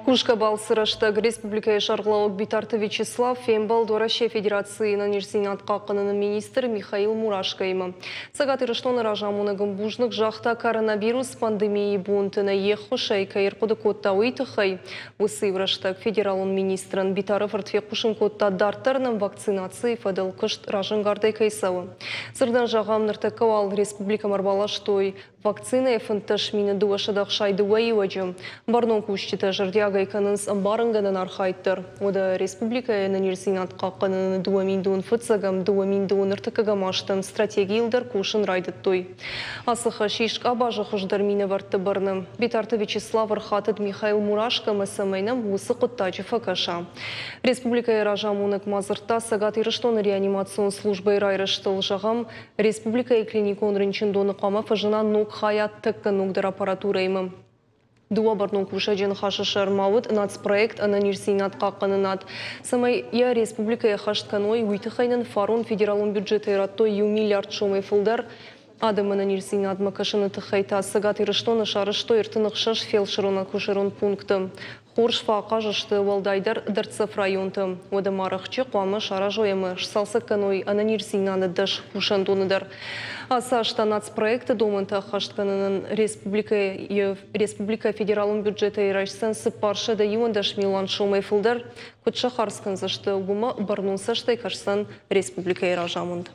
Кусгӕ балцы рӕстӕг республикӕйы сӕргълӕууӕг Битарты Вячеслав фембӕлд Уӕрӕсейы Федерацийы ӕнӕниздзинад хъахъхъӕныны министр Михаил Мурашкоимӕ. Цӕгат Ирыстоны разамонӕг ын бузныг загъта коронавирус пандемийы бонты нӕ йе ххуысӕй кӕй ӕрхъуыды кодта, уый тыххӕй. Уыцы иу рӕстӕг федералон министрӕн Битары-фырт фехъусын кодта, дарддӕр нӕм вакцинацийы фӕдыл куыст разӕнгардӕй кӕй цӕуы. Дзырдӕн зӕгъӕм, ныртӕккӕ уал республикӕмӕ ӕрбаластой Вакцинӕйы 15 262 иуӕджы. Бӕрнон кусджытӕ зӕрдиагӕй кӕнынц ӕмбарынгӕнӕн архайд дӕр. Уӕдӕ республикӕйы ӕнӕниздзинад хъахъхъӕныны 2001-ӕм, 2023 азтӕн стратегийыл дӕр кусын райдыдтой. Ацы хӕс ис къабазы хуыздӕр минӕвӕртты бӕрны. Битарты Вячеслав ӕрхатыд Михаил Мурашкомӕ, цӕмӕй нӕм уыцы хъуыддаджы фӕкӕса. Республикӕйы разамонӕг ма дзырдта Цӕгат Ирыстоны реанимацион службӕйы райрӕзтыл, зӕгъӕм, Республикӕйы клиникон рынчындоны хъуамӕ фӕзына ног хайад тӕккӕ ногдӕр аппаратурӕимӕ. Дыууӕ бӕрнон кусӕджы ныхасы сӕрмӕ уыд нацпроект «Ӕнӕниздзинад хъахъхъӕнынад». Цӕмӕй йӕ республикӕйы ӕххӕст кӕной, уый тыххӕй нын фарон федералон бюджетӕй радтой иу миллиард сомӕй фылдӕр. Адӕмы ӕнӕниздзинадмӕ кӕсыны тыххӕй та Цӕгат Ирыстоны сарӕзтой 36 фелсырон-акушерон пункты. Хорз фӕахъаз сты уӕлдайдӕр дӕрддзӕф районты. Уӕдӕ ма рӕхджы хъуамӕ саразой ӕмӕ сцалцӕг кӕной ӕнӕниздзинады 10 кусӕндоны дӕр. Ацы аз та нацпроекты домӕнтӕ ӕххӕст кӕнынӕн республикӕ федералон бюджетӕй райсдзӕн 411 милуан сомӕй фылдӕр. Куыд сӕ хардз кӕндзысты, уымӕ бӕрнон цӕстӕй кӕсдзӕн республикӕйы разамынд.